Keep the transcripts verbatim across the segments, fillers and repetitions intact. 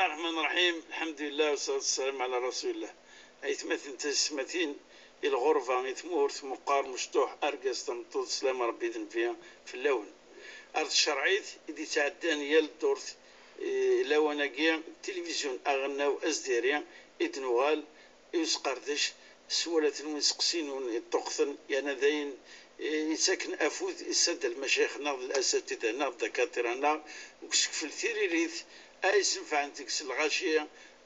الرحمن الرحيم، الحمد لله والصلاة والسلام على رسول الله. Aytmaten d taysetmatin, i lɣerba, i tmurt, meqqar, mecṭuḥ, argaz, tameṭṭut, sslam Ṛebbi d nnbi fell-awen. Ar tcerɛit i d-yettɛeddan yal ddurt, eh, lawan-agi, tilivizyu aɣelnaw azdiri i d-nuɣal i usqerdec s walaten win seqsin win yeṭṭuqten, yerna d ayen, eh, yettaken afud i sadda lmacayix-nneɣ d lasatida-nneɣ d dakatira-nneɣ deg usekfel tiririt ay senfɛen deg-s lɣaci,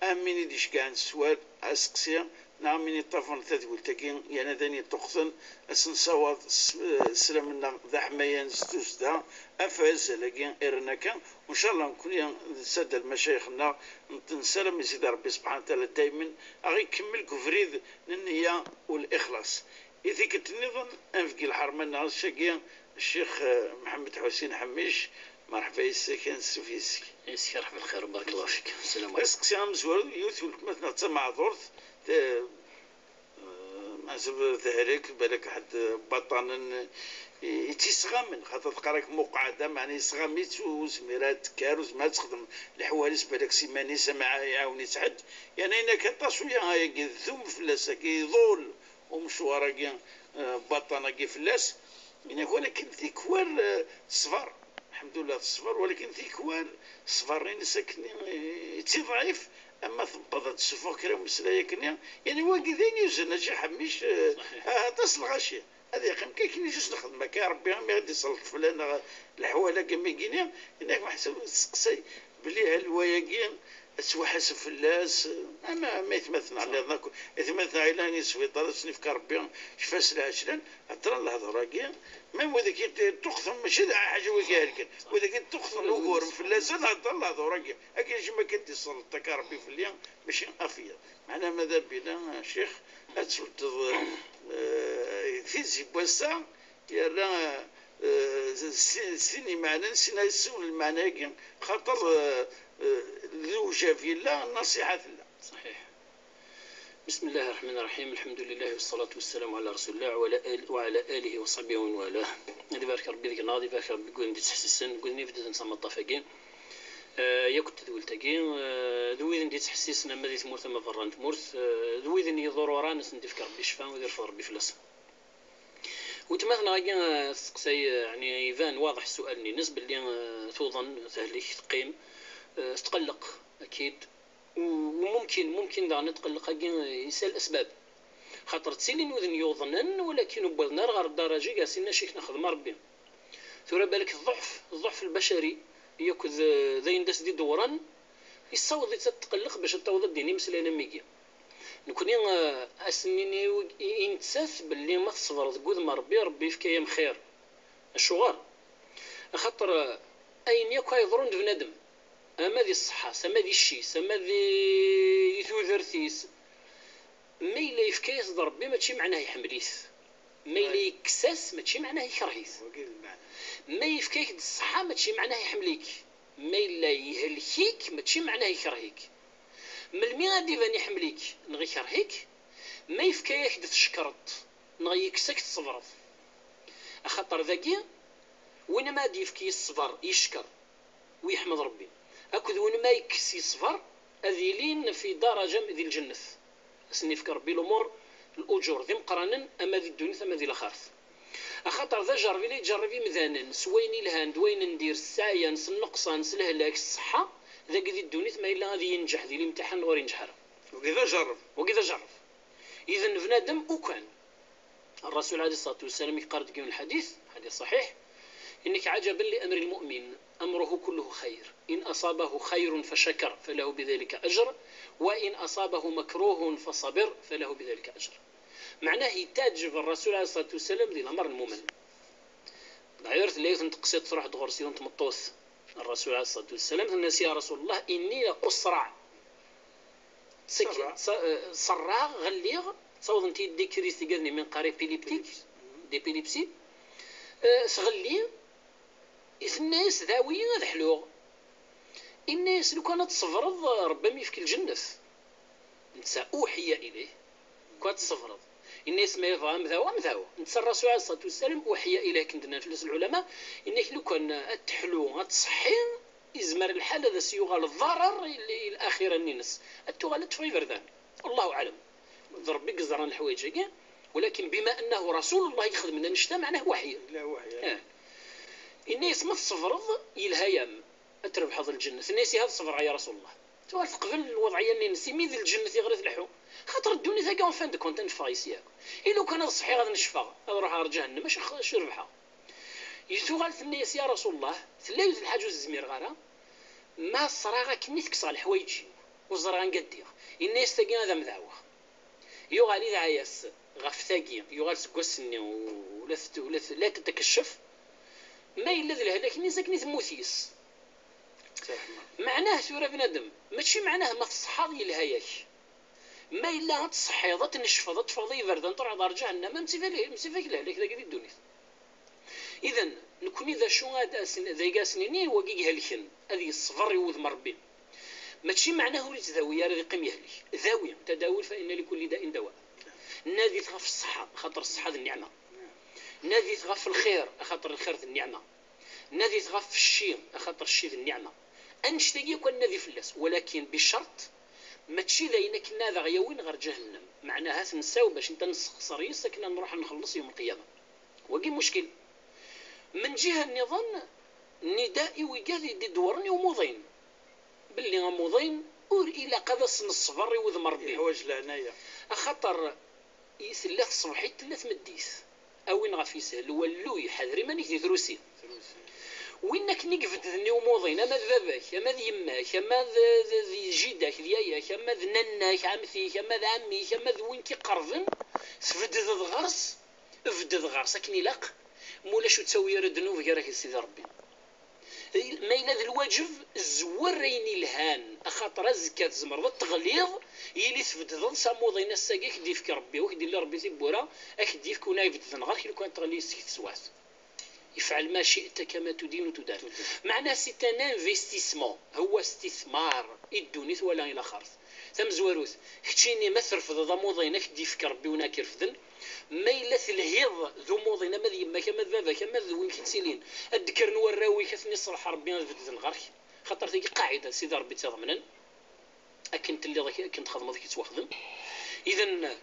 am win i d-iceggɛen s sswal aseqsi, neɣ am win yeṭṭafren tadwilt-agi, yerna d ayen yeṭṭuqten, ad s-nessawaḍ s-, sslam-nneɣ d aḥmayan s tussda ɣef wazal-agi irren akka, u ncallah nekkni d sadda lmacayix-nneɣ, nessaram i Sidi Ṛebbi subḥanahu wa taɛala daymen a ɣ-ikemmel deg ubrid n nniya u lixlaṣ. I tikkelt nniḍen, ad nbeggi lḥerma-nneɣ ass-agi, Ccix, eh, Mḥemmed Ḥusin Ḥemmic, merḥba yes-k, ansuf yes-k. Yes-k, rḥeb lxir, barek Allah fik. Sslam ɛlikum. Asteqsi amezwaru, yiwet weltma-tneɣ d tameɛdurt, te-, eh, meḥsub tehlek, balak ḥedd baṭanen i, i tt-isɣamen, xaṭer teqqar-ak muqɛada, meɛna isɣam-itt, ur tezmir ad tekker, ur tezmir ad texdem leḥwal-is, balak s iman-is, ama iɛawen-itt ḥedd. Yerna yenna-k aṭas uya, ayagi d tum fell-as, agi iḍul umecwar-agi, eh, baṭan-agi fell-as. Yenna-k walakin tikwal, eh, teṣber. Lḥemdullah teṣber, walakin tikwal ṣṣber-ines akkenni, eh, ittiḍɛif, ama tebbeḍ ad d-tessuffeɣ kra n umeslay akkenni. Yerna wagi d ayen yuzan, a Ccix Ḥemmic, eh, aṭas n lɣaci. Ad yeqqim kan akken i s-nexdem akka, Ṛebbi imi i ɣ-d-iselṭ fell-aneɣ leḥwal-agi am wigini, yenna-k meḥsub testeqsay belli hal wayagi ad ttwaḥaseb fell-as, ama, ama aytmaten-nneɣ nniḍen akk, aytmaten-nneɣ yellan di sbiṭar, ad sen-ifk Ṛebbi ccfa s lɛejlan, heddren lehdur-agi, même wid-agi d-, ṭṭuqten, mačči d ḥaǧa wigi ihelken, wid-agi d-ṭṭuqten uguren fell-asen, heddren lehdur-agi, akken jma kan d-iselṭ akka Ṛebbi fell-i, mačči ɣef yiḍ. Meɛna mada bina, a Ccix, ad tbeddeḍ, eh, tizi n wass-a, yerna, eh, s-, sin imeɛnan, sin ad yessiwel lmeɛna-agi, xaṭer, eh, eh, lewjab yella, nnasiḥa tella. Ṣaḥiḥ. بسم الله الرحمن الرحيم، الحمد لله والصلاة والسلام على رسول الله وعلى آل-، وعلى آله وصحبه ومن والاه. Ad ibarek Ṛebbi deg-neɣ, ad ibarek Ṛebbi deg widen d-ittḥessisen, deg widen ibedden s amaṭṭaf-agi. Eh, yakk tedwilt-agi, eh, d widen d-ittḥessisen ama di tmurt ama berra n tmurt, eh, d widen yeḍruran, ad sen-d-ifk Ṛebbi ccfa, ad irfeḍ Ṛebbi fell-asen. Weltma-tneɣ-agi, eh, testeqsay, eh, yeɛni iban waḍeḥ ssual-nni-ines belli, eh, tuḍen, tehlek, teqqim, eh, tetqelleq, akid. U, u mumkin, mumkin daɣen ad tqelleq-agi, eh, yesɛa lesbab. Xaṭer ttilin widen yuḍnen, walakin ur wwiḍen ara ɣer ddaraǧa i ɣas inna Ccix nexdem a Ṛebbi. Tura balak ḍḍeɛf, ḍḍeɛf lbacari, yakk d, d ayen d as-d-idewwren, yessaweḍ-itt ad tqelleq bac ad taweḍ ad d-tini imeslayen am wigi. Nekni, eh, ad s-nini i, i nettat belli ma teṣber deg wudem n Ṛebbi, Ṛebbi yefka-yam xir. Acuɣer? Axaṭer, eh, ayen yakk ay yeḍrun d bnadem, ama di ṣṣeḥḥa-s, ama di cci-s, ama di, di tudert-is, ma yella yefka-yas-d Ṛebbi, mačči meɛnah iḥemmel-it. Ma yella yekkes-as, mačči meɛnah ikreh-it. Wagi d lmeɛna. Ma yefka-ak-d ṣṣeḥḥa, mačči meɛnah iḥemmel-ik. Ma yella yehlek-ik, mačči meɛnah ikreh-ik. Melmi ad d-iban iḥemmel-ik neɣ ikreh-ik? Ma yefka-ak-d tcekkreḍ-t, neɣ yekkes-ak-d tṣebreḍ. Axaṭer dagi, win ma ad d-yefk i ṣṣber, yeckeṛ, u yeḥmed Ṛebbi, akked win ma yekkes yeṣber, ad ilin fi daraǧa di lǧennet. Ad sen-ifk Ṛebbi lumuṛ, luǧur d imeqqranen, ama di ddunit ama di laxert. Axaṭer d ajerreb i la yettjerrib imdanen s wayen ilhan d wayen n dir, s sseɛya-nsen, s nneqṣa-nsen, s lehlak, s ṣṣeḥḥa, dagi di ddunit, ma yella ad yenǧeḥ di limtiḥan neɣ ur yenǧeḥ ara. Wagi d ajerreb. Wagi d ajerreb. Iden bnadem ukan. Ṛṛasul ɛalayhi ṣṣalatu wassalam yeqqar deg yiwen lḥadit, ḥadit ṣaḥiḥ, إنك عجبا لأمر المؤمن، أمره كله خير، إن أصابه خير فشكر فله بذلك أجر، وإن أصابه مكروه فصبر فله بذلك أجر. Meɛnah, yettaɛǧeb Ṛṛasul ɛalayhi ṣṣalatu wassalam di leɛmer n lmumen. D'ailleurs, tella yiwet n teqsiṭ truḥ-d ɣur-s yiwet n tmeṭṭut. Ṛṛasul ɛalayhi ṣṣalatu wassalam, tenna-as: يا رسول الله، إني لأصرع. Ṣerreɛ. Ṣ-, eh, ṣerreɛ, ɣelliɣ, ttawḍent-iyi-d des crises, tigadin mi neqqar épileptique, d'épilepsie. Eh, sɣelli, i tenna-yas: dawi ad ḥluɣ. Inna-yas: lukan ad tṣebreḍ, Ṛebbi ad m-yefk lǧennet. Netta أوحي إليه, lukan ad tṣebreḍ. Inna-yas: ma yebɣa ad m-dawa, ad m-dawa. Netta Ṛṛasul ɛalayhi ṣṣalatu wassalam, أوحي إليه, akken d-nnan fell-as lɛulama, inna-k lukan ad teḥlu, ad tṣeḥḥi, Yezmer lḥal ad as-yuɣal ḍarer i, i laxira-nni-ines. Ad tuɣal ad teffeɣ iberdan. Allahu aɛlam. D Ṛebbi i yeẓran leḥwayeǧ-agi. Walakin bima annahu Rasulullah i ixedmen annect-a, meɛnah waḥyi. Yella waḥyi. Eh. Yenna-yas, ma tṣebreḍ, yelha-yam, ad trebḥeḍ lǧennet. Tenna-yas, iha ad ṣebreɣ ya Rasulullah. Tuɣal teqbel lweḍɛiyya-nni-ines, imi d lǧennet iɣer i tleḥḥu. Xaṭer ddunit-agi, en fin de compte, ad neffeɣ yes-s yakk. I lukan ad ṣeḥḥiɣ, ad necfeɣ, ad ruḥeɣ ɣer ǧahennam, acu x-, acu rebḥeɣ? Tuɣal tenna-yas, ya Rasulullah, tella yiwet n lḥaǧa ur s-zmireɣ ara, ma ṣṣreɣ akken i tekkseɣ leḥwayeǧ-iw, ur ẓriɣ anga ddiɣ. Yenna-yas, tagi ad am-dɛewweɣ. Yuɣal idɛa-yas ɣef tagi, yuɣal seg wass-nni ula tet-, ula tet-, la tetkeccef, ma yella d lehlak-nni s akken i temmut yes. Meɛnah tura bnadem, mačči meɛnah ma tṣeḥḥaḍ yelha-yak. Ma yella ad tṣeḥḥiḍ, ad tnecfeḍ, ad teffɣeḍ i yiberdan, truḥeḍ ɣer ǧahennama, msifak, msifak lehlak dagi di ddunit. Iden, nekni d acu ad as-, d ayga as-nini, wagi ihelken, ad yeṣber i wudem n Ṛebbi. Mačči meɛnah ur yettdawi ara, ad iqqim yehlek. Dawi, tadawi, fa inna likulli da'in dawa. Nadit ɣef ṣṣeḥḥa, xaṭer ṣṣeḥḥa d nniɛma. Nadit ɣef lxir, axaṭer lxir d nniɛma. Nadit ɣef cci, axaṭer cci d nniɛma. Annect-agi akk ad nadi fell-as, walakin bicerṭ, mačči d ayen akken ad aɣ-yawin ɣer ǧahennam. Meɛna ahat nsaw bac nta nessexṣer yes akken ad nruḥ ad nxelleṣ yawm lqiyama. Wagi muckil. Min ǧiha nniḍen, nida i wigad i d-idewren i umuḍin, belli amuḍin ur ilaq ad as-neṣber i wudem n Ṛebbi. Yeḥwaǧ leɛnaya. Axaṭer i tella tṣebḥit, tella tmeddit. A win ɣef yeshel walluy, ḥader iman-ik di trusi. Trusi. Win akken i ibedden i umuḍin, ama d baba-k, ama d yemma-k, ama d, d, d jida-k, d yaya-k, ama d nanna-k, ɛemti-k, ama d ɛemmi-k, ama d win k-iqerben, tbeddeḍ ɣer-s, bded ɣer-s akken ilaq, mulac ur ttawi ara ddnub gar-ak d Sidi Ṛebbi. Ma yella d lwaǧeb, zwer ayen ilhan, axaṭer azekka tzemreḍ ad teɣliḍ, yili tbeddeḍ s amuḍin ass-agi, ak-d-yefk Ṛebbi, ak-d-illi Ṛebbi tiwwura, ak-d-yefk win ay ibedden ɣer-k, lukan teɣli yes-k teswiɛt. Ifɛel ma ci'ta kama tudinu tudanu. Meɛna c'est un investissement, هو استثمار i ddunit wala i laxert. Tamezwarut, keččini ma trefdeḍ amuḍin ak-d-yefk Ṛebbi win ara k-irefden, ma yella telhiḍ d umuḍin ama d yemma-k, ama d baba-k, ama d win k-ittilin, ad d-kkren warraw-ik ad ten-iṣleḥ Ṛebbi ad bedden ɣer-k, xaṭer tagi qaɛida Sidi Ṛebbi tt-iḍemnen, akken telliḍ, akken txedmeḍ, akken tettwaxdem. Iden,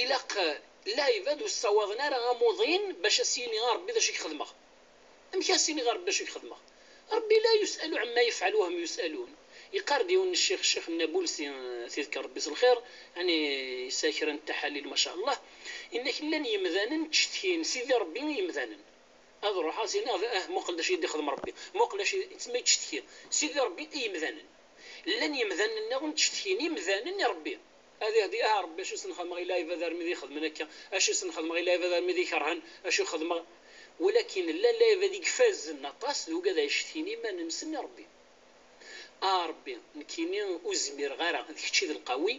ilaq, eh, lɛibad ur ssawaḍen ara amuḍin bac ad s-yini a Ṛebbi d acu i k-xedmeɣ. Amek ad s-iniɣ a Ṛebbi acu i k-xedmeɣ? Ṛebbi la yus'alu ɛemma yefɛel wahum yus'alun. Yeqqar-d yiwen n ccix, ccix n Nabulsi, eh, tidker Ṛebbi s lxir, ɛni yesɛa kra n ttaḥalil, maca Allah, inna-k llan yemdanen ttcetkin Sidi Ṛebbi i yemdanen. Ad ruḥeɣ s-iniɣ, ah, muqel d acu i d-ixdem Ṛebbi, muqel acu i, tsemma yettcetki Sidi Ṛebbi i yemdanen. Llan yemdanen nniḍen ttcetkin imdanen i Ṛebbi. Ad ihdi, ah, Ṛebbi, acu sen-xedmeɣ i lɛibad armi d i xedmen akka? Acu sen-xedmeɣ i lɛibad armi d i kerhen? Acu xedmeɣ? Walakin llan lɛibad i ifazen aṭas d ugad ay icetkin iman-nsen i Ṛebbi. A Ṛebbi, nekkini ur zmireɣ ara, d kečč i d lqawi,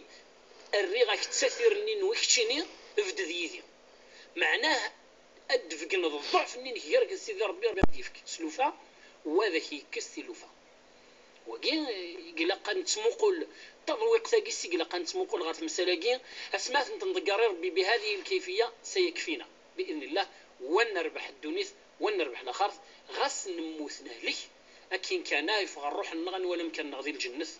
rriɣ-ak-d tatirni-nwen keččini, bded yid-i. Meɛnah ad d-tbeggneḍ ḍḍuɛf-nni-inek gar-ak d Sidi Ṛebbi, Ṛebbi ad d-yefk slufa, wa ad ak-yekkes tilufa. Wagi, eh, i ilaq ad nettmuqul, taḍwiqt-agi s i ilaq ad nettmuqul ɣer temsal-agi, asmi ad tent-nḍegger i Ṛebbi بهذه الكيفية سيكفينا بإذن الله, wa nerbeḥ ddunit, wa nerbeḥ laxert, ɣas nemmut nehlek, akken kan ad yeffeɣ ṛṛuḥ-nneɣ ad nwali amkan-nneɣ di lǧennet,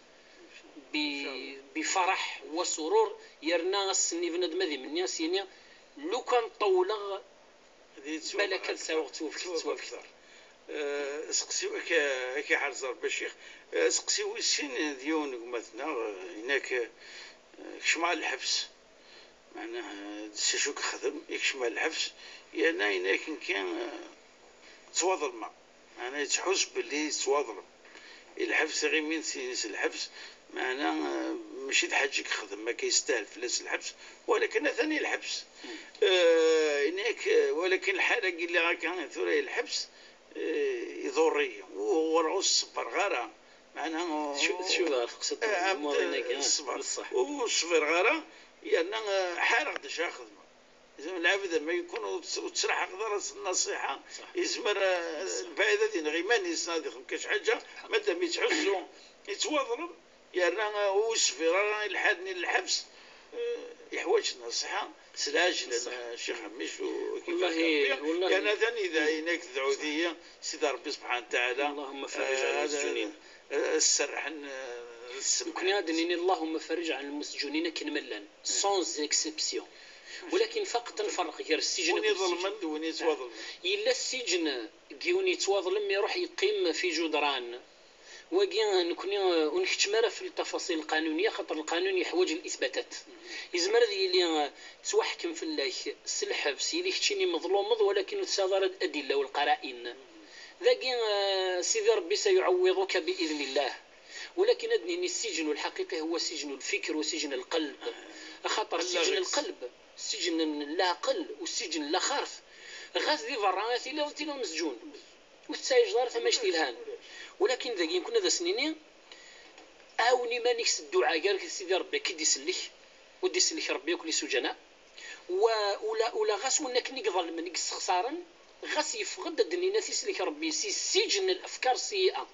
ب-, بفرح وسرور, yerna ass-nni bnadem ad imenni, ad s-yini, lukan ṭewleɣ, balak ad sɛuɣ ttwabek-, ttwabekter. Eh, seqsi-, ak-, ak-iḥrez Ṛebbi a ccix. Eh, seqsi wis sin d yiwen n gma-tneɣ, eh, inak, eh, kecmeɣ ɣer lḥebs. Meɛna, eh, d acu i yexdem, yekcem ɣer lḥebs, yerna yenna-ak nekki, eh, ttwaḍelmeɣ. Meɛna yettḥus belli yettwaḍlem. I lḥebs, iɣimi n sin-is lḥebs, meɛna, eh, mačči d lḥaǧa i yexdem, akka yestahel fell-as lḥebs, walakin atan i lḥebs. Eh, yenna-ak, eh, walakin lḥal-agi lliɣ akka tura i lḥebs, eh, iḍurr-iyi. Ur, ur, ur ṣebbreɣ ara. Meɛna, tcu-, tcuba ɣer teqsiṭ eh, n umuḍin-agi, eh, ṣṣber. Ur ṣbireɣ ara, yerna, eh, ḥareɣ d acu ara xedmeɣ. Zeɛma lɛebd ma yekun ur tt-, ur tettraḥeqeḍ ara s nnṣiḥa, yezmer, eh, lbaɛid ad ineɣ iman-is, ad ixdem kan ḥaǧa, madam yettḥussu yettwaḍlem, yerna, eh, ur yeṣbir ara i lḥal-nni n lḥebs, eh, Yeḥwaǧ nṣiḥa s lɛejlan, a Ccix Ḥmic, u Wallahi, wallahi. Kan atan idɛa-inek, tedɛuḍ-iyi Sidi Ṛebbi subḥanahu wa taɛala. اللهم فرج على Ah, المسجونين. ah, serrḥen, ah, ad semḥen. Nekkni ad d-nini اللهم فرج على المسجونين akken ma llan, sans exception. Walakin faqet ad nferreq gar ssijin Win akked iḍelmen ssijin. D win yettwaḍelmen. Yella ssijin n yiwen yettwaḍlem, iruḥ yeqqim fi judran. Wagi, nekkni, ur nkeččem ara fi ltafaṣil lqanuniya, xaṭer lqanun yeḥwaǧ libatat. Yezmer ad yili, eh, ttwaḥkem fell-ak s lḥebs, yili keččini meḍlumeḍ, walakin ur tesɛiḍ ara adilla u lqara'in. Dagi, eh, Sidi Ṛebbi سيعوضك بإذن الله. Walakin ad d-nini السجن الحقيقي هو سجن الفكر وسجن القلب. Axaṭer ssijin n lqelb, ssijin n leɛqel u ssijin n laxert, ɣas di berra ad tiliḍ, ad tiliḍ mesǧun. Ur tettɛiceḍ ara tamɛict yelhan. Walakin dagi, nekkni ad as-nini, ɛawen iman-ik s dduɛa, gar-ik d Sidi Ṛebbi, ad k-id-isellek, ur d-isellek Ṛebbi akk les sujana. Wa ula, ula ɣas win akken i iḍelmen, i yessexṣaren, ɣas yeffeɣ-d, ad d-nini ad t-isellek Ṛebbi si ssijin n lafkar ssiyi'a,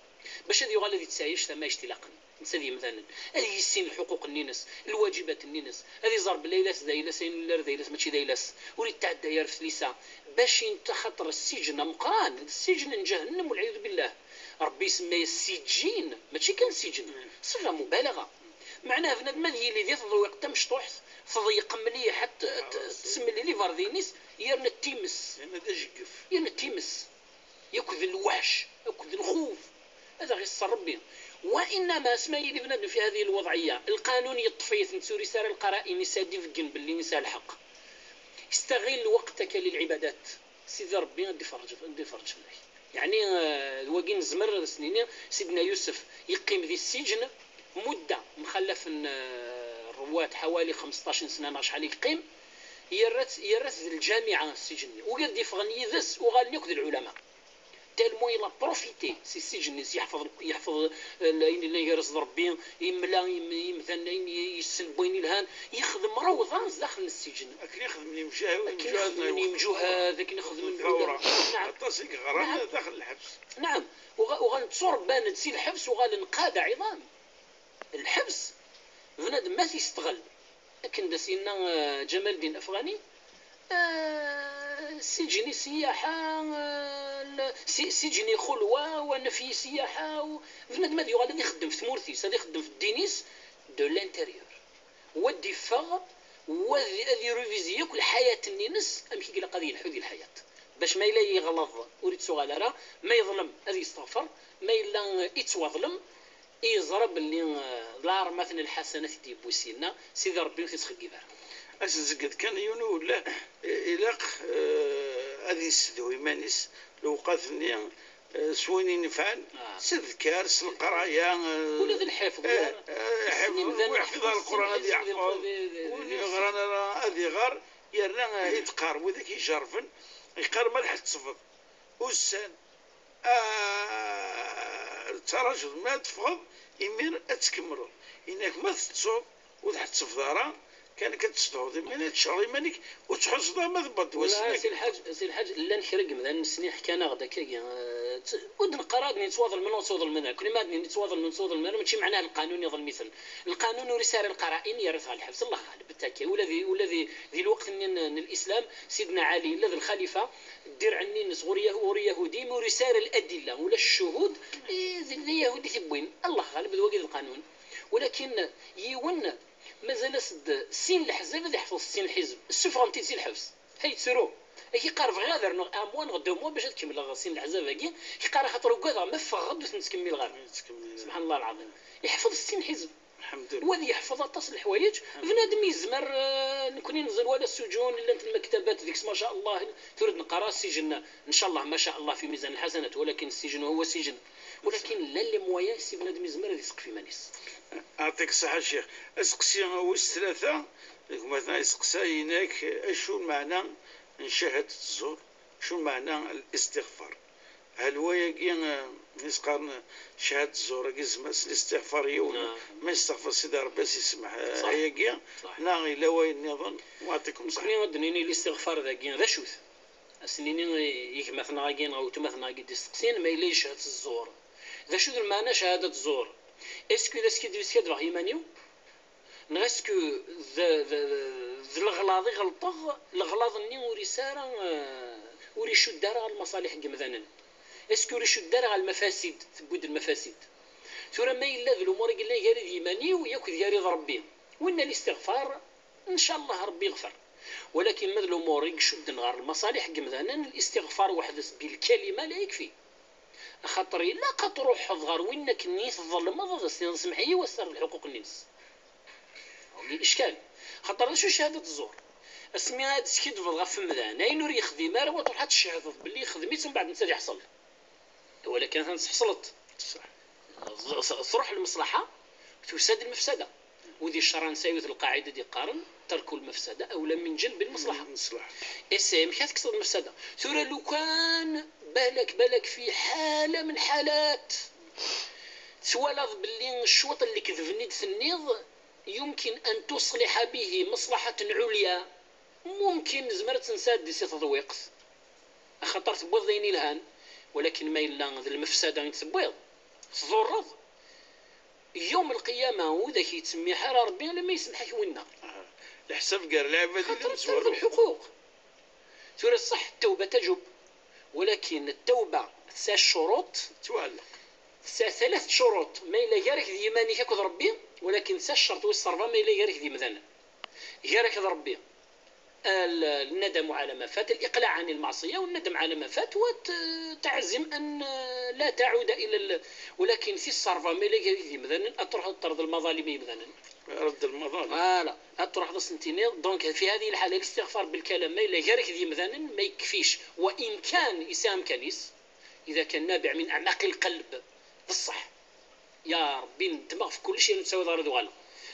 bac ad yuɣal ad yettɛic tamɛict ilaqen. Netta d yemdanen, ad yissin lḥuquq-nni-ines, lwaǧibat-nni-ines, ad iẓer belli ayla-s d ayla-s, ayen illa d ayla-s, mačči d ayla-s, ur yettɛedday ara f tlisa, bac inta, xaṭer ssijin ameqqran, d ssijin n ǧahennam, walɛiyadu billah. Ṛebbi isemma-yas sijjin, mačči kan sijin, ṣiɣa mubalaɣa. Meɛnaha bnadem ad yili di teḍwiqt tamecṭuḥt, teḍyeq mliḥ, ad t-, ad t-, ad tessemlil iberḍiyen-is, yerna d times. Yerna d ajeggef. Yerna d times. Yakk d lweḥc, akked lxuf, ad aɣ-iṣṣer Ṛebbi. وإنما asma yili bnadem في هذه الوضعية, lqanun yeṭṭef-it, ur yesɛi ara lqara'in, yesɛa ad ibeggen belli yesɛa lḥeqq. استغل وقتك للعبادات. Sidi Ṛebbi ad d-iferreǧ, ad d-iferreǧ fell-ak. Yeɛni, eh, d wagi nezmer ad as-nini, Sidna Yusef yeqqim di ssijin mudda, mxallaf n, eh, ṛṛwat, ḥawali xemseṭṭac n ssna neɣ acḥal i yeqqim, yerra-t, yerra-t d lǧamiɛa ssijin-nni. Wigi ad d-iffɣen yid-s uɣalen akk d lɛulama. Tellement il a profité si ssijin-is, yeḥfeḍ, yeḥfeḍ, eh, ayen yellan gar-as d Ṛebbi, imla im-, imdanen, ayen yessen n wayen yelhan, yexdem rawḍa zdaxel n ssijin. Akken i xedmen yimjuhad, akken i xedmen yimjuhad, akken i xedmen lɛulama. Naɛam. Aṭas i yeɣran daxel lḥebs. Naɛam. Uɣ-, uɣalen ttuṛebban-d si lḥebs, uɣalen qada ɛiḍam. Lḥebs, bnadem ma t-yesteɣl, akken d as-yenna, eh, Ǧamal Din Afɣani, eh, sijni siyaḥa, eh, la-, si-, sijni xulwa, wa nefyi siyaḥa, u-, bnadem ad yuɣal ad ixeddem f tmurt-is, ad ixeddem f ddin-is, de l'intérieur. Wa d-iffeɣ, wa d-, ad iruvizi yakk lḥayat-nni-ines, amek i ilaq ad yelḥu di lḥayat. Bac ma yella yeɣleḍ, ur ittuɣal ara, ma yeḍlem, ad yesteɣfer, ma yella, eh, ittwaḍlem, i yeẓra belli, eh, lɛermat n lḥasanat i d-yewwi syenna, Sidi Ṛebbi ur t-ittxeggib ara. Ad s-nzegged kan yiwen uwelleh, eh, ilaq, eh, ad yessedhu iman-is lewqat-nni, eh, s wayen inefɛen, s ddkar, s leqraya, eh, ula d lḥifḍ, eh, eh, ḥifḍ, wi ḥfiḍen Leqran ad yeḥfeḍ, wi ur yeɣran ara ad iɣer, yerna, eh, i d-qqaren widak ijerrben, yeqqar ma tḥettbeḍ ussan, ah, ttṛajuḍ ma teffɣeḍ, imir ad tkemmleḍ. Inak ma tettuḍ ur tḥettbeḍ ara, kan akka ad tessedhuḍ iman-ik, ad tecreḍ iman-ik, ur tḥusseḍ ara ma tewweḍ wass-nni. Si Lḥaǧ, si Lḥaǧ, llan kra n yemdanen ssni ḥkan-aɣ-d akka-agi, eh, tt-, ur d-neqqar ad d-nettwaḍelmen ur ttwaḍelmen ara. Nekkni ma ad d-nini ttwaḍelmen ur ttwaḍelmen ara, mačči meɛnah lqanun iḍlem-iten. Lqanun ur yesɛi ara lqara'in, yerra-t ɣer lḥebs, Allah ɣaleb, ttakka. Ula di, ula di, di lweqt-nni n, n Lislam, Sidna Ɛli, illa d lxalifa, ddirɛ-nni-ines ɣur Yahu-, ɣur Yahudi, imi ur yesɛi ara ladilla, ula ccuhud, i, d, d Yahudi i t-iwwin. Allah ɣaleb, d wagi d lqanun. Walakin yiwen, mazal-as-d sin leḥzab ad iḥfeḍ sin lḥizb. Ssufɣen-t-id si lḥebs. Ha yettru. Ak-iqqar bɣiɣ ad rnuɣ un mois neɣ deux mois bac ad kemmleɣ sin leḥzab-agi. Ak-iqqar axaṭer ugadeɣ ma ffɣeɣ-d ur ten-ttkemmileɣ ara. Subḥan Allah lɛaḍim. Iḥfeḍ sin lḥizb. Wa ad yeḥfeḍ aṭas n leḥwayeǧ. Bnadem yezmer, eh, nekkni nẓil wala ssujun, llant lmaktabat deg-s, ma ca Allah, tura d-neqqar ssijin, ncallah, ma ca Allah, fi mizan lḥasanat, walakin ssijin huwa ssijin. Walakin llan les moyens, si bnadem yezmer ad iseqf iman-is. Ɛṭik ṣṣeḥḥa, Ccix. Aseqsi wis tlata, gma-tneɣ iseqsa-inek, acu lmeɛna n ccahadat zzur? Acu lmeɛna n listiɣfar? Hal wayagi, eh, i s-qqaren ccahadat zzur-agi, zmer s listiɣfar yiwen, ma yesteɣfer Sidi Ṛebbi, ad s-isemmeḥ, eh, ayagi, neɣ yella wayen nniḍen? Wa ɛṭikum ṣṣeḥḥa. Nekkni ad d-nini listiɣfar dagi, d acu-t? Ad s-nini i, i gma-tneɣ-agi neɣ weltma-tneɣ-agi d-isteqsin ma yella yeched zzur. D acu d lmeɛna ccahadat zzur? Est-ce que d askiddeb i skaddbeɣ iman-iw? Neɣ est-ce que d, d, d, D leɣlaḍ i ɣelṭeɣ, leɣlaḍ-nni ur is ara, eh, ur icudd ara ɣer lmaṣaliḥ n yemdanen. Est-ce que ur icudd ara ɣer lmafasid, tewwi-d lmafasid? Tura ma yella d lumuṛ i yellan gar-i d yiman-iw, yakk d gar-i d Ṛebbi. Winna listiɣfar, ncallah Ṛebbi iɣfer. Walakin ma d lumuṛ i icudden ɣer lmaṣaliḥ n yemdanen, listiɣfar weḥd-s bilkalima la yakfi. Axaṭer ilaq ad truḥeḍ ɣer win akken i tḍelmeḍ, ad as-tiniḍ: "Semmeḥ-iyi, wa sserɣ lḥuquq-nni-ines." Ickan. Xaṭer d acu ccahadat zzur? Asmi ad teskiddbeḍ ɣef umdan, ayen ur yexdim ara, wa truḥ ad tcehdeḍ belli yexdem-itt, umbeɛd netta ad iḥṣel. Walakin atan tesḥeṣleḍ. Truḥ lmeṣlaḥa, tusa-d lmefsada. Wid icerɛen sɛiwet lqaɛida d-iqqaren: "Terku lmefsada awla min ǧelbi lmeṣlaḥa." Lmeṣlaḥa. Essaye amek ad tekkseḍ lmefsada. Tura lukan balak, balak fi ḥala min ḥalat, twalaḍ belli cwiṭ n lekdeb-nni d-tenniḍ يمكن أن تصلح به مصلحة عليا. ممكن nezmer ad tt-nesɛeddi si teḍwiqt, axaṭer tewwiḍ-d ayen ilhan, walakin ma yella d lmefsada i d-tewwiḍ, tḍurreḍ, yawm lqiyama ur d ak-yettsemmiḥ ara Ṛebbi alamma yesmeḥ-ak winna. Leḥsab gar lɛibad i d amezwaru. Xaṭer terḍel lḥuquq. Tura ṣṣeḥ, ttawba tajub, walakin ttawba tesɛa ccuruṭ. Tettwaɛelleq. Tesɛa talat ccuruṭ, ma yella gar-ak d yiman-ik akked Ṛebbi, walakin tesɛa ccerṭ wis ṛebɛa ma yella gar-ak d yimdanen. Gar-ak d Ṛebbi. الندم على ما فات، الإقلاع عن المعصية والندم على ما فات، وتعزم أن لا تعود إلى ال... ولكن في الصرفة ما إلا غير يمدنن، أتروح ترد المظالم يمدنن. رد المظالم. Voilà، أتروح تصنتيني. Donc في هذه الحالة الاستغفار بالكلام ما إلا غير يمدنن ما يكفيش، وإن كان يسام كنيس، إذا كان نابع من أعماق القلب، بصح. يا ربي ندمغ في كلشي، أنا نتساوي ضهري دوغالا.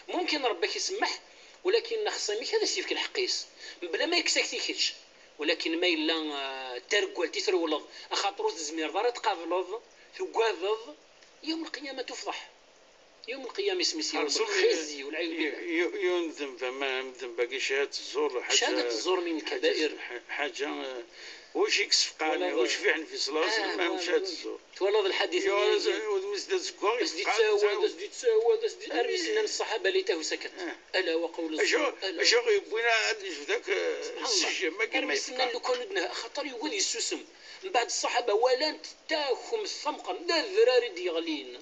ممكن ربك يسمح، ولكن خصمك هذا سيفك الحقيس. بلا ما يكساك تيكتش. ولكن ما إلا، آه، ترقل تترولض، أخاطر تزمير ضهري تقابلض، تقابض، يوم القيامة تفضح. يوم القيامة اسمي يوم الخزي والعياذ بالله. يوم ذنب، ما ذنب، شهادة الزور، حاجة، شهادة الزور من الكبائر. حاجة، آه، واش يكسفقاني؟ واش في عندي في صلاة؟ آه، ما مشات الزور. تولد الحديث يا ولد، ولد مسدس كوع، أسدي يتقال تساوى، تساوى. أسدي تساوى، أسدي أرمي سنان الصحابة ليته سكت. آه. ألا وقول الزور، أشو، ألا. أشو يبوينا هاد الجبدة ك-، سبحان الله. السجن، ما كان ما أرمي سنان يبقى. لو كان ودنها، خاطر يولي يسوسم. من بعد الصحابة ولان تاكم الثمقة، لا الذراري ديغلين.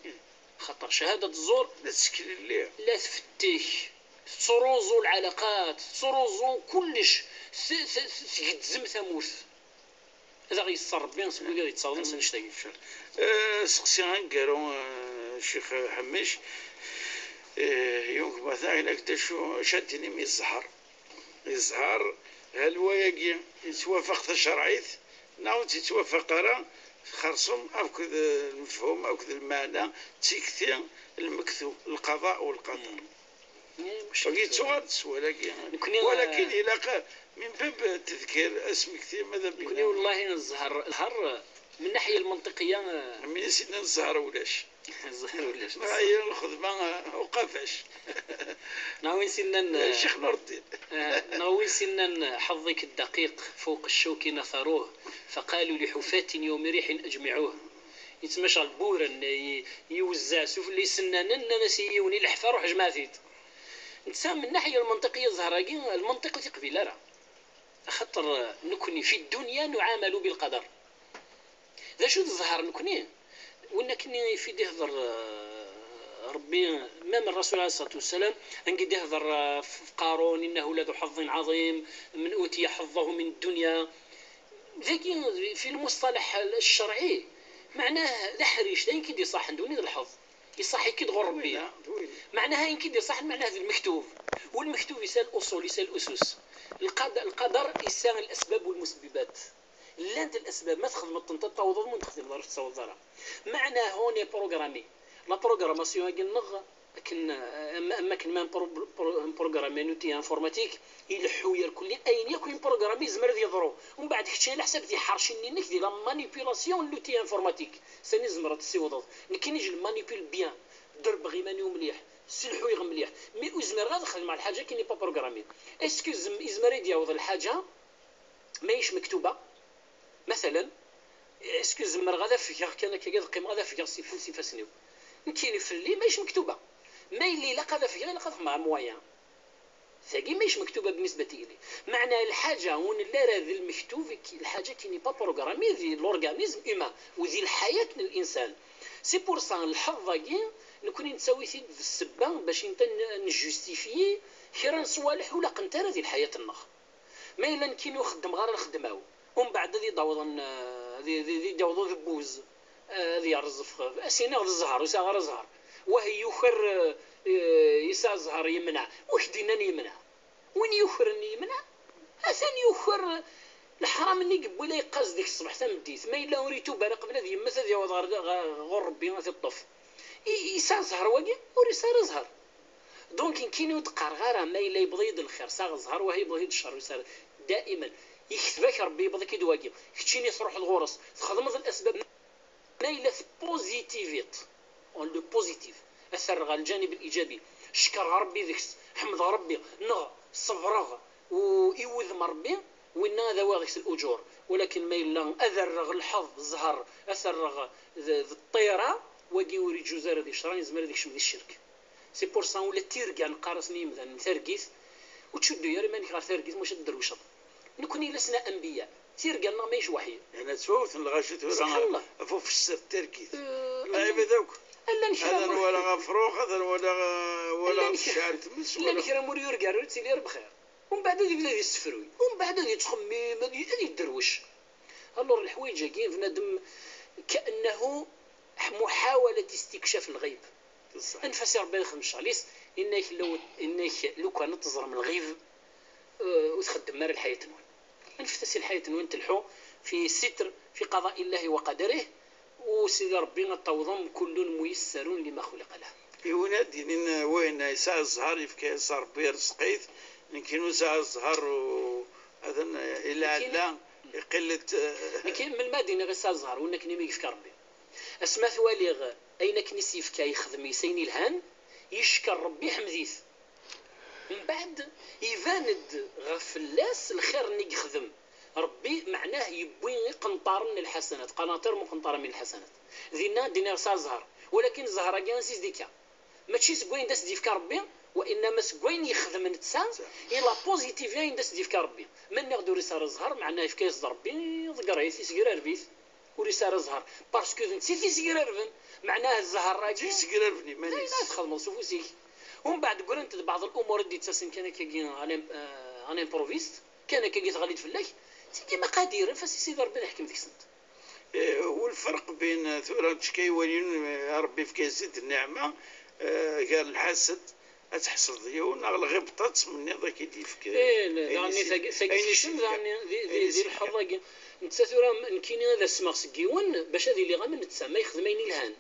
خاطر شهادة الزور لا تسكن الليل. لا تفتك، تروزو العلاقات، تروزو كلش، ت-، ت-، ت-، تقدزم ثموث. هذا غيصر ربي، نسمي هذا يتصاوب، نسمي نشتاق. آه، سقسي غنقارو، آه، الشيخ حميش. آه، يوم ما ثاني لك تشو شادني من الزهر. الزهر، هل هو يجي يتوافق تشرعيت؟ نعم، تتوافق راه خرصم أكد المفهوم، أكد المعنى، تيكتي المكتوب، القضاء والقدر. مم. إيه، مش وقيت مكتوب. سوغال تسوى، لكن، نكوني، ولكن آه، إلا قال من باب التذكير اسمك كثير، ماذا بينا؟ نكوني والله الزهر، الهر من الناحية المنطقية، آه، من سيدنا الزهر ولاش؟ الزهر ولاش؟ ما هي الخدمة وقفاش؟ نعم، وين سنن، آه، الشيخ نور الدين. آه، نعم، وين سنن حظك الدقيق فوق الشوك نثروه، فقالوا لحفاة يوم ريح أجمعوه. يتمشى البورن، ي-، يوزع سفلي سنانن، أنا سيوني الحفا روح جمعتيت. نتا من الناحية المنطقية الزهراقي، المنطق تقبل راه. خاطر نكوني في الدنيا نعامل بالقدر. D acu d zzher nekni? Win akken i fi d-ihder, eh, Ṛebbi, même الرسول عليه الصلاة والسلام, angi d-ihder, eh, f-, f Qarun: "إنه لذو حظ عظيم، من أوتي حظه من الدنيا." Dagi, في المصطلح الشرعي, معناه d aḥric, d ayen ki d-iṣaḥen, d win i d lḥeḍ. Iṣaḥ-ik-id ɣur Ṛebbi. Meɛnaha ayen ki d-iṣaḥen, meɛnaha d lmektub. Walmektub yesɛa الأصول, yesɛa الأسس. Lqad-, lqader yesɛa الأسباب والمسببات. Llant الأسباب, ma txedmeḍ-tent ad tawḍeḍ, ma ur texdimeḍ ara ur tettaweḍ ara. Meɛnaha on est programmé. La programmation-agi-nneɣ, akken, am, am akken ma npro-, pro-, nprogrammi un outil informatique, ileḥḥu yerkelli, ayen yakk i nprogrammi yezmer ad yeḍru. Umbeɛd kečč ala ḥsab di ḥerci-nni-inek, di la manipulation n l'outil informatique. Sani tzemreḍ ad tessiwḍeḍ. Nekkini je le manipule bien, derbeɣ iman-iw mliḥ, sselḥuyeɣ mliḥ. Mais ur zmireɣ ad xedmeɣ lḥaǧa qui n'est pas programmée. Est-ce que zem-, yezmer ad d-yaweḍ lḥaǧa ma yec mektuba? Matalen, est-ce que zemreɣ ad afgeɣ kan akka, ad qqimeɣ ad afgeɣ s ifus ifassen-iw? Nekkini fell-i ma yec mektuba. Ma yella ilaq ad afgeɣ, ilaq ad xedmeɣ moyen. Tagi ماهيش مكتوبة بالنسبة إلي. معنى الحاجة ونلارا ذي المكتوب كي-، الحاجة qui n'est pas programmée ذي l'organisme humain وذي الحياة للإنسان. C'est pour ça الحظ ذاكي نكوني نساوي تيد السبة باش انت نجوستيفيي كرا نصوالح ولا قنتارة ذي الحياة النخ. ما إلا نكينو خدم غير الخدمة، ومن بعد ذي داوضن، ذي، ذي، ذي داوضو ذبوز. آه، هذه الرزف. أسينا غد الزهر، وسا غير الزهر. وهي يكر، آه، آه، يسا الزهر يمنع. وش دينا يمنع؟ وين يكر يمنع؟ أثن يكر الحرام اللي قبل يقاز ديك الصبح تمديت. ما إلا وريتو بان قبل هذه يمت هذه يعوض غير، غير، غير ربي ما تطف. ي-، يسا الزهر واقي، ور يسا الزهر. دونك نكيني ودقار غير ما إلا يبغيض الخير، سا الزهر وهي يبغيض الشر، يسا دائما يكتبك ربي يبغيك يدواقي. كتشيني تروح الغرس، تخدم الأسباب. ما إلا تبوزيتيفيط، اون لو بوزيتيف، أثر غا الجانب الإيجابي، شكر ربي ذكس، حمد ربي، نغ، صبرغ، وإيوذ من ربي، وإنا ذا واغس الأجور. ولكن ما إلا أذرغ الحظ زهر، أثرغ ذ-، ذ الطيرة، واقي وري جوزار ذي شرا، يزمر ذيك شم ذي الشرك. C'est pour ça ولا تيرقا نقارس نيمدان ترقيث، وتشدو يا ريمانك غير ترقيث، مش الدروشة. نكون لسنا أنبياء. تيرقا نغ مايش وحي. يعني تفوت الغاشي تفوت سبحان الله. أفو في السر ترقيث. آه، العيبة ذوك. ألا نكرا هذا مر-، ولا غفروخ، هذا ولا غ-، ولا ألا نك-، الشعر تمس ألا ولا نكرا مور يرقا روتي لير بخير. ومن بعد هذه بدا يسفروي. ومن بعد هذه تخمي، ما هذه، هذه الدروش. Alors الحوايج هاكي بنادم كأنه محاولة استكشاف الغيب. بصح. أنفاسي ربي يخدم الشغل. إنك لو، إنك لو كان تزرم الغيب، آه، وتخدم مار الحياة نوان. أنفاسي الحياة نوان تلحو في ستر، في قضاء الله وقدره، وسيدي ربي نتوضم كل ميسر لما خلق له. يوناد ينين وين يسعى الزهر يفكي يسعى ربي رزقيت، يمكن يسعى الزهر و-، هذا إلا يمكن لا يقلت، آه، يمكن من المدينة غير يسعى الزهر وإنك نمي يفكى ربي. Asma t-waliɣ ayen akken i s-yefka yexdem-is ayen ilhan, yeckeṛ Ṛebbi, iḥmed-it. Mbeɛd, iban-d ɣef fell-as lxir-nni yexdem. Ṛebbi, meɛnah, yewwi iqenṭaren n lḥasanat, qanaṭir muqenṭara min lḥasanat. Dinna, d-nniɣ s zzher. Walakin zzher-agi ansi s-d-ikka? Mačči seg wayen d as-d-yefka Ṛebbi, wa innama seg wayen yexdem netta, i la positive ayen d as-d-yefka Ṛebbi. Ma nniɣ-d ur isar zzher, meɛna yefka-yas-d Ṛebbi, iḍegger-it, isegrareb-it, ur isar zzher. Parce que d netta i t-isegrarben, meɛnah zzher-agi, d ayen ara txedmeḍ s ufus-ik. Umbeɛd ggrant-d beɛḍ l'umur i d-yettasen kan akkagi à l'im-, euh, à l'improviste, kan akkagi teɣli-d fell-ak, tigi maqadir, anef-as i Sidi Ṛebbi ad iḥkem deg-sent. Eh, والفرق بين tura tcekkaywalin, eh, Ṛebbi yefka-yas-id nneɛma, eh, gar lḥased, ad tḥesdeḍ yiwen, neɣ lɣibṭa ad tmenniḍ ad k-id-yefk, eh, ayen daɣen is-, tagi, tagi ayen tekcem is-yefka. Daɣen di, di, ayen di is-yefka. Lḥeḍ-agi. Netta tura, nekkini ad asmeɣ seg yiwen, bac ad iliɣ am netta, ma yexdem ayen ilhan.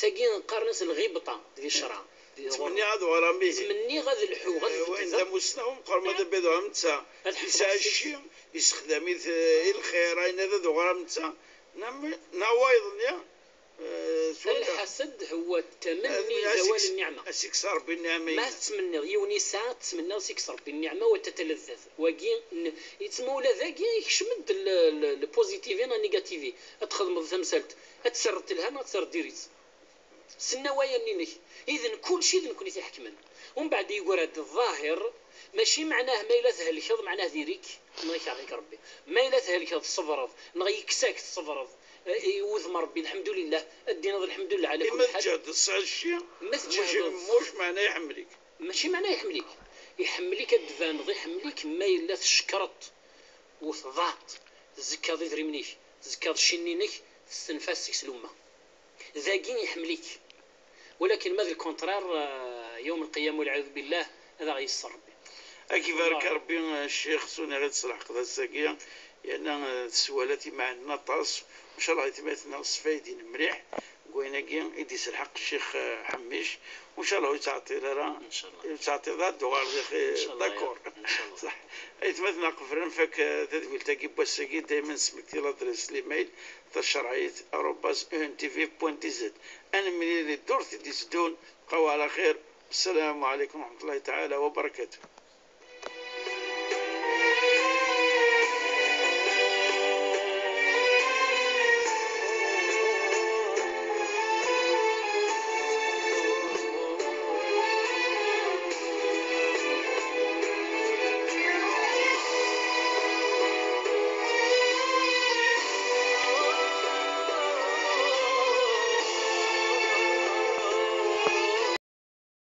Tagi qqaren-as lɣibṭa di ccṛeɛ. Ttmenniɣ ad uɣaleɣ am ihi. Ttmenniɣ ad lḥuɣ, ad, eh, wayen d amussnaw, meqqar ma d abrid uɣaleɣ am netta. Ad ḥesbeɣ yesɛa cci, yessexdam-it, eh, i lxir, ayen ad uɣaleɣ am netta. Neɣ, neɣ wayeḍ-nni, eh, s wanda. الحسد هو التمني زوال النعمة. Ad s-ikkes Ṛebbi nneɛma-ines. Ma tettmenniḍ yiwen yesɛa, tettmenniḍ ad s-ikkes Ṛebbi nneɛma وتتلذذ. Wagi, n-, yettma ula dagi, yekcem-d l-, l-, le positif neɣ négatif. Ad txedmeḍ tamsalt, ad tt-terreḍ telha neɣ ad tt-terreḍ diri-tt. Sennaw ayen-nni-inek, iden kulci d nekkni i t-iḥekmen. Umbeɛd yeggra-d ḍahir, mačči meɛnah ma yella thelkeḍ, meɛnah diri-k, neɣ ikerh-ik Ṛebbi. Ma yella thelkeḍ, tṣebreḍ, neɣ yekkes-ak, tṣebreḍ, eh, i wudem Ṛebbi, lḥemdulillah, ad d-tiniḍ lḥemdulillah ɛla kulli ḥal. Ma tǧehdeḍ s ɛecci, ma tǧehdeḍ, muc meɛna iḥemmel-ik. Mačči meɛna iḥemmel-ik. Iḥemmel-ik ad d-tbaneḍ, iḥemmel-ik ma yella tcekkreḍ. وتضعت، تزكى ضد رمنيك، تزكى الشنينك، تستنفى السكس لما. ذاكي يحمليك. ولكن ماذا الكونترير، آه، يوم القيامة والعياذ بالله، هذا غيسر ربي. Ad k-ibarek Ṛebbi, a Ccix, suni ɣid s lḥeqq d ass-agi, yerna, eh, teswala timaɛnen aṭas, ncallah aytmaten-nneɣ sfaydin mliḥ deg wayen-agi i d-yesselḥaq Ccix, eh, Ḥemmic, ncallah ur yettɛeṭṭil ara, ncallah. Ur yettɛeṭṭil ara, ad d-uɣaleḍ, yaxi, ncallah, d'accord. Ncallah. Ṣaḥ. Aytmaten-nneɣ qeblen nfak, eh, tadwilt-agi n wass-agi, daymen nesmekti l'adresse l'email tacerɛit arobase E N T V point D Z. Ad nemlil i ddurt i d-iteddun, bqaw ɛla xir. Assalamu ɛalaykum wa raḥmatullahi taɛala wa barakatuh.